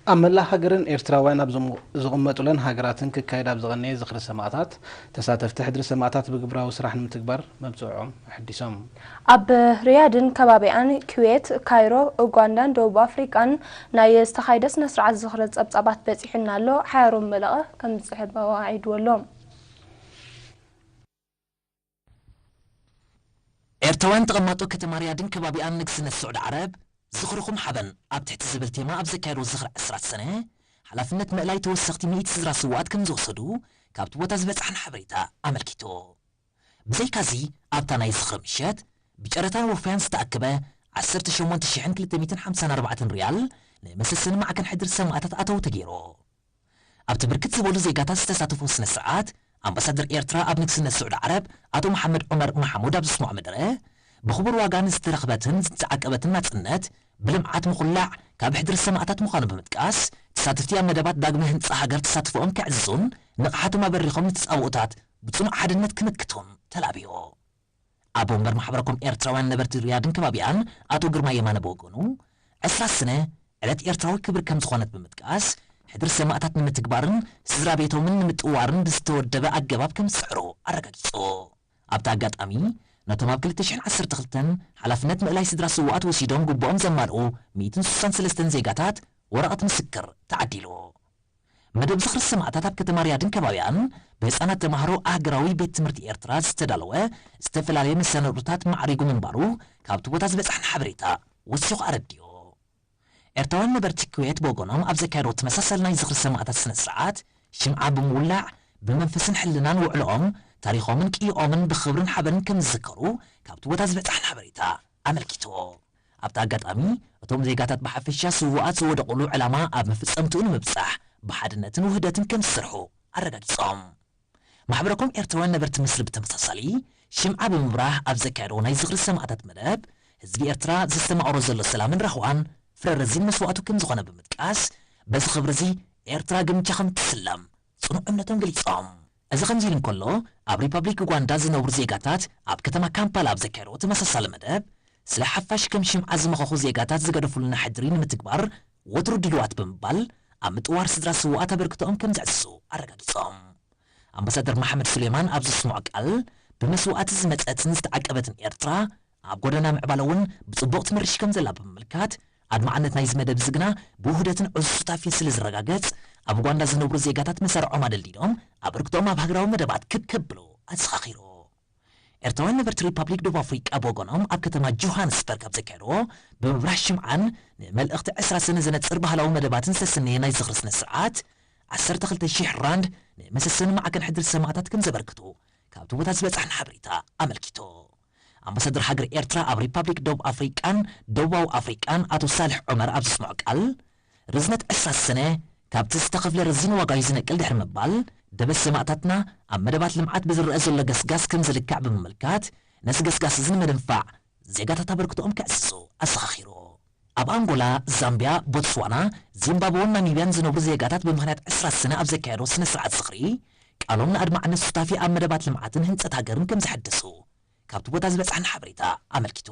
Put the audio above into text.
ኣብ መላእ ሃገርን ኤርትራውያን ኣብ ዝሙ- ዝቕመጡለን ሃገራትን ክካየድ ኣብ ዝቐነየ ዝኽሪ ሰማእታት፣ ተሳተፍቲ ሕድሪ ሰማእታት ብግብራዊ ስራሕ ንምትግባር መብጽዕኦም ኣሕዲሶም። ኣብ ሪያድን ከባቢኣን፣ ኩዌት፣ ካይሮ፣ ኡጋንዳን ደቡብ ኣፍሪቃን ናይ ዝተኻየደ ስነ ስርዓት ዝኽሪ ጸብጻባት በጺሑና ኣሎ። ሓያሮም መለቐ ከም ዝጽሕፍ ኣዋዒድዎ ኣሎ። ኤርትራውያን ተቐማጦ ከተማ ሪያድን ከባቢኣን ንግስነት ስዑዲ ዓረብ ዝኽርኹም ሓበን ኣብ ትሕቲ ዝብል ቴማ ኣብ ዘካየድዎ ዝኽሪ ዕስራ ሰነ፣ ሓላፍነት ምእላይ ተወሰኽቲ ሚእቲ ስድራ ስውኣት ከም ዝወሰዱ ካብቲ ቦታ ዝበጽሐን ሓበሬታ ኣመልኪቱ። ብዘይካዚ ኣብታ ናይ ዝኽሪ ምሸት ብጨረታን ወፈያን ዝተኣከበ ዓሰርተ ሸሞንተ ሽሕን ክልተ ሚእትን ሓምሳን ኣርባዕተን ሪያል ንመሰሰኒ ማዕከን ሕድሪ ሰማእታት ኣተው ተገይሩ። ኣብቲ ብርክት ዝበሉ ዜጋታት ዝተሳተፎ ስነ ስርዓት ኣምባሳደር ኤርትራ ኣብ ንግስነት ስዑዲ ዓረብ ኣቶ መሓመድ ዑመር መሓሙድ ኣብ ዘስምዖ መደረ ብኽቡር ዋጋ ንዝተረኽበትን ዝተዓቀበትን ናጽነት ብልምዓት ምኹላዕ ካብ ሕድሪ ሰማእታት ምዃኑ ብምጥቃስ ተሳተፍቲ ኣብ መደባት ዳግመ ህንጻ ሃገር ተሳትፎኦም ከዕዝዙን ንቕሓቶም ኣበሪኾም ንተጻብኦታት ብጽኑዕ ሓድነት ክምክቱን ተላብዮ። ኣቦ ወንበር ማሕበረኮም ኤርትራውያን ነበርቲ ሪያድን ከባቢኣን ኣቶ ግርማ የማነ ብወገኑ ዕስራ ስነ ዕለት ኤርትራዊ ክብሪ ከም ዝኾነት ብምጥቃስ ሕድሪ ሰማእታት ንምትግባርን ስድራ ቤቶምን ንምጥዋርን ብዝተወደበ ኣገባብ ከም ዝስዕሩ ኣረጋጊጹ። ኣብቲ ኣጋጣሚ ነቶም ኣብ ክልተ ሽሕን ዓሰርተ ክልተን ሓላፍነት ምእላይ ስድራ ስውኣት ወሲዶም ግቡኦም ዘማልኡ ሚእትን ስሳን ሰለስተን ዜጋታት ወረቐት ምስክር ተዓዲሉ። መደብ ዝኽሪ ሰማእታት ኣብ ከተማ ሪያድን ከባቢኣን ብህፃናት ተማሃሮ ኣህገራዊ ቤት ትምህርቲ ኤርትራ ዝተዳለወ ዝተፈላለየ መሰናዶታት ማዕሪጉ ምንባሩ ካብቲ ቦታ ዝበፅሐን ሓበሬታ ወሲኹ ኣረዲኡ። ኤርትራውያን ነበርቲ ኩዌት ብወገኖም ኣብ ዘካየድዎ ተመሳሳሊ ናይ ዝኽሪ ሰማእታት ስነ ስርዓት ሽምዓ ብምውላዕ ብመንፈስን ሕልናን ውዕሎኦም ታሪኾምን ቅይኦምን ብኽብርን ሓበንን ከም ዝዝከሩ ካብቲ ቦታ ዝበፅሐን ሓበሬታ ኣመልኪቱ። ኣብቲ ኣጋጣሚ እቶም ዜጋታት ብሓፈሻ ስውኣት ዝወደቑሉ ዕላማ ኣብ መፍፀምትኡ ንምብፃሕ ብሓድነትን ውህደትን ከም ዝሰርሑ ኣረጋጊፆም። ማሕበረኮም ኤርትራውያን ነበርቲ ምስሪ ብተመሳሳሊ ሽምዓ ብምብራህ ኣብ ዘካየድዎ ናይ ዝኽሪ ሰማእታት መደብ ህዝቢ ኤርትራ ዘስተማቕሮ ዘሎ ሰላምን ራህዋን ፍረ ረዚን መስዋእቱ ከም ዝኾነ ብምጥቃስ በዚ ክብሪ እዚ ኤርትራ ግምጃ ከም እትስለም ፅኑዕ እምነቶም ገሊፆም። እዚ ከምዚ ኢሉ እንከሎ ኣብ ሪፓብሊክ ኡጋንዳ ዝነብሩ ዜጋታት ኣብ ከተማ ካምፓላ ኣብ ዘካየድዎ ተመሳሳሊ መደብ ስለ ሓፋሽ ከም ሽምዓ ዝመኸኹ ዜጋታት ዝገደፉልና ሕድሪ ንምትግባር ወትሩ ድልዋት ብምባል ኣብ ምጥዋር ስድራ ስውኣት ኣበርክቶኦም ከም ዘዕዝዙ ኣረጋጊፆም። ኣምባሳደር መሓመድ ሱሌማን ኣብ ዘስምዖ ቃል ብመስዋእቲ ዝመፀትን ዝተዓቀበትን ኤርትራ ኣብ ጎደና ምዕባለ እውን ብፅቡቕ ትምርሽ ከም ዘላ ብምምልካት ኣድማዕነት ናይዚ መደብ እዚ ግና ብውህደትን ዕዙዝ ሱታፌን ስለ ዝረጋገፅ ኣብ ኡጋንዳ ዝነብሩ ዜጋታት መሳርዖም ኣደልዲሎም ኣበርክቶኦም ኣብ ሃገራዊ መደባት ክብ ከብሉ ኣዘኻኺሩ። ኤርትራውያን ነበርቲ ሪፓብሊክ ደቡብ ኣፍሪቃ ብወገኖም ኣብ ከተማ ጆሃንስበርግ ኣብ ዘካየድዎ ብምብራህ ሽምዓን ንመልእኽቲ ዕስራ ሰነ ዘነፅር ባህላዊ መደባትን ዝተሰነየ ናይ ዝኽሪ ስነ ስርዓት ዓሰርተ ክልተ ሺሕ ራንድ ንመሰሰኒ ማዕከን ሕድሪ ሰማእታት ከም ዘበርክቱ ካብቲ ቦታ ዝበፅሐን ሓበሬታ ኣመልኪቱ። ኣምባሳደር ሃገር ኤርትራ ኣብ ሪፓብሊክ ደቡብ ኣፍሪቃን ደቡባዊ ኣፍሪቃን ኣቶ ሳልሕ ዑመር ኣብ ዘስምዖ ቃል ርዝነት ዕስራ ሰነ ካብቲ ዝተኸፍለ ረዚን ዋጋ እዩ ዝነቅል ድሕሪ ምባል ደበስ ሰማእታትና ኣብ መደባት ልምዓት ብዝረአ ዘሎ ገስጋስ ከም ዝልካዕ ብምምልካት ነዚ ገስጋስ እዚ ንምድንፋዕ ዜጋታት ኣበርክቶኦም ከዕዝዙ ኣዘኻኺሩ። ኣብ ኣንጎላ፣ ዛምቢያ፣ ቦትስዋና፣ ዚምባብወን ናሚብያን ዝነብሩ ዜጋታት ብምኽንያት ዕስራ ሰነ ኣብ ዘካየዶ ስነ ስርዓት ዝኽሪ ቃሎም ንኣድማዕነት ሱታፌ ኣብ መደባት ልምዓትን ህንፀት ሃገርን ከም ዘሐደሱ ካብቲ ቦታ ዝበፅሐን ሓበሬታ ኣመልኪቱ።